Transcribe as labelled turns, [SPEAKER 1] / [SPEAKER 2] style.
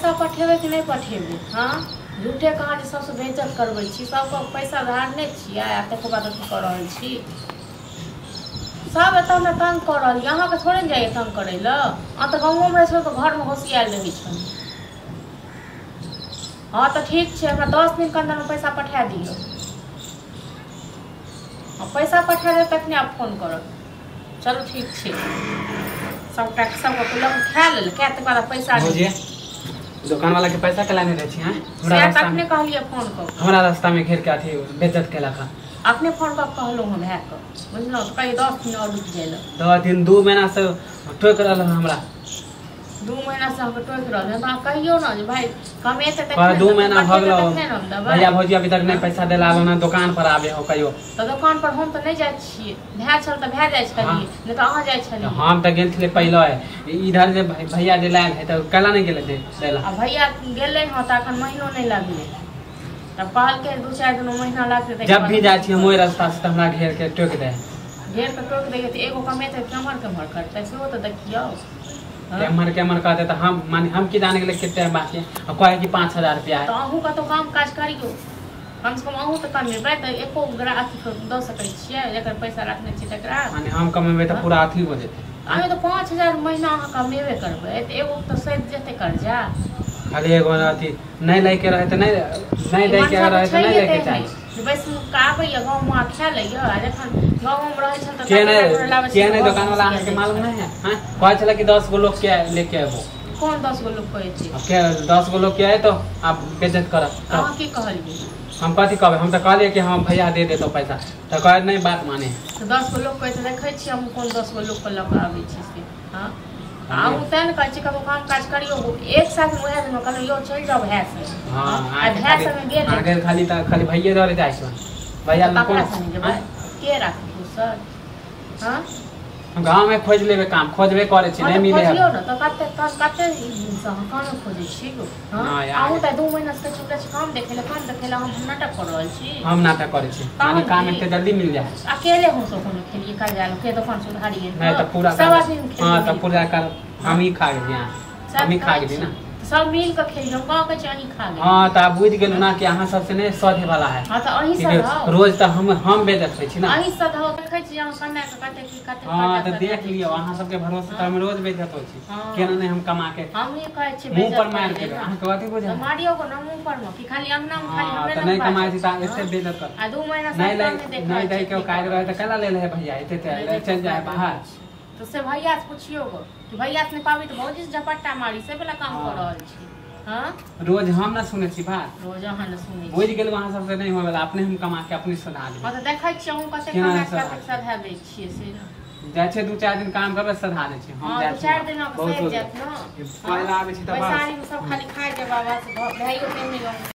[SPEAKER 1] पैसा पठेबै कि नहि पठेबै? हँ, झूठे कहाँ जे सबसँ बेइज्जत करबै छी, सबके पैसा धारने छियै आ तकर बाद अथी कऽ रहल छी। सब एतऽ हमरा तंग कऽ रहल यऽ, अहाँके थोड़े ने जाइए तंग करै लए। अहाँ तऽ गाँवोमे रहै छलहुँ तऽ घरमे घोसियायल रहै छलहुँ। हँ तऽ ठीक छै, हमरा 10 दिनके अन्दरमे पैसा पठा दिअ। हँ, पैसा पठा देब तखने आब फोन करब। चलू ठीक छै। सबटा सबके लऽ कऽ खा लेलकै, तकर बाद पैसा
[SPEAKER 2] भौजी दोकान वाला के पैसा केला नहि दै छी? हैं, हमरा
[SPEAKER 1] सएह
[SPEAKER 2] रास्ता
[SPEAKER 1] तखने कहलियै फोन कऽ कऽ।
[SPEAKER 2] हमरा रास्ता में घेर के अथी बेइज्जत केलक हन।
[SPEAKER 1] अपने फोन कऽ कहलहुँ हम भायके, बुझलहुँ? तऽ कहियै 10 दिन आओर रुकि जाइ लए।
[SPEAKER 2] 10 दिन 2 महीना से टोकि रहल हन हमरा।
[SPEAKER 1] 2 महीनासँ अहाँके टोकि रहल हन, तऽ अहाँ कहियौ ने जे भाय कमेतै
[SPEAKER 2] कह
[SPEAKER 1] तखने
[SPEAKER 2] 2
[SPEAKER 1] ने,
[SPEAKER 2] महीना भऽ
[SPEAKER 1] पठेतै
[SPEAKER 2] गेलो
[SPEAKER 1] तखने ने हम देबै।
[SPEAKER 2] भैया भौजी अभी तक नहीं पैसा देला ना दुकान पर आबे हो कहियो।
[SPEAKER 1] तऽ दोकान पर हम तऽ नहि जाइ छियै, भाय छल तऽ भाय जाइ छलियै, नहि तऽ अहाँ जाइ छलियै।
[SPEAKER 2] हम तऽ गेल छलियै पहिले, इधर जे भैया जे लायल है तऽ कैला नहीं गेलै देला?
[SPEAKER 1] आ भैया गेलै हँ तऽ एखन महीनो नहि लगलै, तब कहलकै 2-4 दिन महीना लगतै ताहिके
[SPEAKER 2] जब
[SPEAKER 1] बाद
[SPEAKER 2] भी जाइ छी हम ओहि रास्ता से तऽ हमरा घेर के टोकि दे।
[SPEAKER 1] घेर कऽ टोकि दैए तऽ एगो कमेतै केम्हर केम्हर करतै सेहो तऽ देखियौ। हँ?
[SPEAKER 2] केम्हर केम्हर कहते तऽ हम माने हम की जाने गेलै कते बाकी है। आ कहै कि 5000 रुपया है।
[SPEAKER 1] तऽ अहूँ कतहु काम काज करियौ, कमसँ कम अहूँ तऽ कमेबै तऽ एको गोरा अथी दऽ सकै छियै जकर पैसा रखने छियै तकरा।
[SPEAKER 2] माने हम कमेबै तऽ पूरा अथी हो जेतै।
[SPEAKER 1] अहाँ तऽ 5000 महीना अहाँ कमेबे करबै तऽ एगो तऽ सधि जेतै कर्जा।
[SPEAKER 2] खाली एगो अथी नहि लैके रहै तऽ नहि नहि दैके
[SPEAKER 1] मनसा
[SPEAKER 2] रहै
[SPEAKER 1] तऽ
[SPEAKER 2] तऽ नहि
[SPEAKER 1] छैहे
[SPEAKER 2] लैके
[SPEAKER 1] तेहने
[SPEAKER 2] चाही।
[SPEAKER 1] जे बैस कऽ आबैए गाँवमे आ खा लैए, आ जखन गाँवमे रहै छल तऽ
[SPEAKER 2] के
[SPEAKER 1] तकर लाबै
[SPEAKER 2] नहीं
[SPEAKER 1] छी
[SPEAKER 2] के
[SPEAKER 1] तऽ
[SPEAKER 2] नहीं
[SPEAKER 1] घरमे
[SPEAKER 2] दुकान वाला
[SPEAKER 1] घुसिया
[SPEAKER 2] अहाँके
[SPEAKER 1] जाइ
[SPEAKER 2] मालूम
[SPEAKER 1] छल।
[SPEAKER 2] नहीं है? हाँ, कहै छलै कि 10 गो लोग के लेके अयबो।
[SPEAKER 1] कोन 10 गो लोक कहै छै?
[SPEAKER 2] अब के 10 गो लोग के आए तो आप बेइज्जत करब तब।
[SPEAKER 1] अहाँ की कहलियै?
[SPEAKER 2] हम कथी कहबै? हम तऽ कहलियै कि हम भैया दे देतो पैसा, तऽ कहै नहीं बात माने।
[SPEAKER 1] तऽ 10 गो लोक कहै छै, देखै छियै हम कोन 10 गो लोकके लऽ कऽ आबै छी से। हँ, अहूँ तेँ ने कहै छी कतहु काम काज करियौ। एक साथ उएह दिन कहलहुँ यौ चलि जाउ भाय संगे।
[SPEAKER 2] हाँ,
[SPEAKER 1] आ भाय संगे गेलै
[SPEAKER 2] अहाँके खाली तऽ खाली भैये दौड़े जाइ छै भैया
[SPEAKER 1] तऽ
[SPEAKER 2] लग कोन
[SPEAKER 1] ककरा संगे जेबै? के राखतै दोसर? हँ,
[SPEAKER 2] गाँव में खोज लेबै काम, खोजबे करै छी
[SPEAKER 1] हँ
[SPEAKER 2] नहीं
[SPEAKER 1] तऽ
[SPEAKER 2] मिले है।
[SPEAKER 1] खोजियौ ने तऽ कते तहन कते दिनसँ अहाँ कामे खोजै छी यौ? हँ,
[SPEAKER 2] नहि,
[SPEAKER 1] अहूँ तऽ 2 महीनासँ कहै छी ओकरा काम देखै लए, काम देखै लए। हम नाटक कऽ रहल छी?
[SPEAKER 2] हम नाटक करै छी? माने
[SPEAKER 1] तहन
[SPEAKER 2] काम
[SPEAKER 1] की
[SPEAKER 2] एते जल्दी मिल जाए?
[SPEAKER 1] अकेले हम सब कोनो खेलियै कर्जा के दोकान सुधारियै
[SPEAKER 2] नहीं तऽ पूरा
[SPEAKER 1] सब
[SPEAKER 2] कर
[SPEAKER 1] आदमी
[SPEAKER 2] हाँ
[SPEAKER 1] खेलियै
[SPEAKER 2] तऽ
[SPEAKER 1] मिल
[SPEAKER 2] पूरा
[SPEAKER 1] कऽ।
[SPEAKER 2] कर हम ही खा गेलियै,
[SPEAKER 1] सएह
[SPEAKER 2] हम ही खा
[SPEAKER 1] कहै
[SPEAKER 2] गेलियै
[SPEAKER 1] छी
[SPEAKER 2] ना।
[SPEAKER 1] तऽ सब मिल कऽ खेलियै, हम कहाँ कहै छी अहीं खा गेलियै।
[SPEAKER 2] हाँ तऽ आब बुझि गेलहुँ ना कि अहाँ सबसे नहीं सधे वाला है।
[SPEAKER 1] हँ तऽ अहीं
[SPEAKER 2] कि
[SPEAKER 1] सधाउ,
[SPEAKER 2] रोज तऽ हम बेइज्जत होइ छी ना।
[SPEAKER 1] अहीं सधाउ, देखै छी अहाँ कमाए कऽ कते की कते
[SPEAKER 2] हाँ
[SPEAKER 1] कर्जा
[SPEAKER 2] तऽ
[SPEAKER 1] सधा
[SPEAKER 2] देख
[SPEAKER 1] दै
[SPEAKER 2] लियौ
[SPEAKER 1] छी।
[SPEAKER 2] अहाँ सबके भरोसे तऽ
[SPEAKER 1] हँ
[SPEAKER 2] हम रोज बेइज्जत होइ छी।
[SPEAKER 1] हँ,
[SPEAKER 2] केना नहि हम कमा के
[SPEAKER 1] हमही कहै छी
[SPEAKER 2] मुँह पर
[SPEAKER 1] बेइज्जत
[SPEAKER 2] मारि
[SPEAKER 1] करै
[SPEAKER 2] देबै
[SPEAKER 1] लए।
[SPEAKER 2] अहाँके कथी
[SPEAKER 1] तऽ
[SPEAKER 2] बुझाय?
[SPEAKER 1] मारियौ को ना मुँह पर मे कि खाली अंगना मे खाली
[SPEAKER 2] हाँ
[SPEAKER 1] हमरे
[SPEAKER 2] तऽ
[SPEAKER 1] लग
[SPEAKER 2] नहीं कमाइ
[SPEAKER 1] बाजत?
[SPEAKER 2] छी तऽ एते
[SPEAKER 1] हँ,
[SPEAKER 2] बेइज्जत कर
[SPEAKER 1] आ 2 महीना से
[SPEAKER 2] नहीं लै
[SPEAKER 1] कामे देख
[SPEAKER 2] नहीं
[SPEAKER 1] रहल
[SPEAKER 2] दै
[SPEAKER 1] छी
[SPEAKER 2] के
[SPEAKER 1] की
[SPEAKER 2] औकात
[SPEAKER 1] कऽ
[SPEAKER 2] रहै
[SPEAKER 1] रहल
[SPEAKER 2] तऽ
[SPEAKER 1] छी।
[SPEAKER 2] केना ले है भैया एते
[SPEAKER 1] नहि
[SPEAKER 2] तऽ
[SPEAKER 1] दै के
[SPEAKER 2] चलि जाइ
[SPEAKER 1] औकात रहै
[SPEAKER 2] बाहर।
[SPEAKER 1] छै तऽ से भैया से पुछियौ गो कि भैया से नहि पाबी तऽ भौजी से झपट्टा मारी, से वला काम कऽ
[SPEAKER 2] हाँ
[SPEAKER 1] रहल छी? हँ,
[SPEAKER 2] रोज हम ना सुनै छी बात।
[SPEAKER 1] रोज अहाँ ने सुनै
[SPEAKER 2] बुझि
[SPEAKER 1] छी।
[SPEAKER 2] गेलहुँ अहाँ सबसे नहीं होय वाला, अपने हम कमा के अपने सुधा
[SPEAKER 1] हँ
[SPEAKER 2] देबै।
[SPEAKER 1] तऽ देखै छियै अहूँ कते
[SPEAKER 2] केना
[SPEAKER 1] कमा
[SPEAKER 2] नहि
[SPEAKER 1] कऽ
[SPEAKER 2] सधा
[SPEAKER 1] कतेक
[SPEAKER 2] देबै?
[SPEAKER 1] सधा दै छियै से ने।
[SPEAKER 2] जाइ छियै 2-4 दिन काम करबै सधा दै छियै हम।
[SPEAKER 1] हँ,
[SPEAKER 2] जाइ
[SPEAKER 1] 2-4
[SPEAKER 2] छी
[SPEAKER 1] दिन अहाँके
[SPEAKER 2] बहुत
[SPEAKER 1] सधि
[SPEAKER 2] हो
[SPEAKER 1] जायत
[SPEAKER 2] गेल
[SPEAKER 1] ने।
[SPEAKER 2] पहिले
[SPEAKER 1] हँ,
[SPEAKER 2] आबै छी तऽ बस।
[SPEAKER 1] बैसारीमे सब खाली खाइ जाय बाबा से भाइयो तेहने।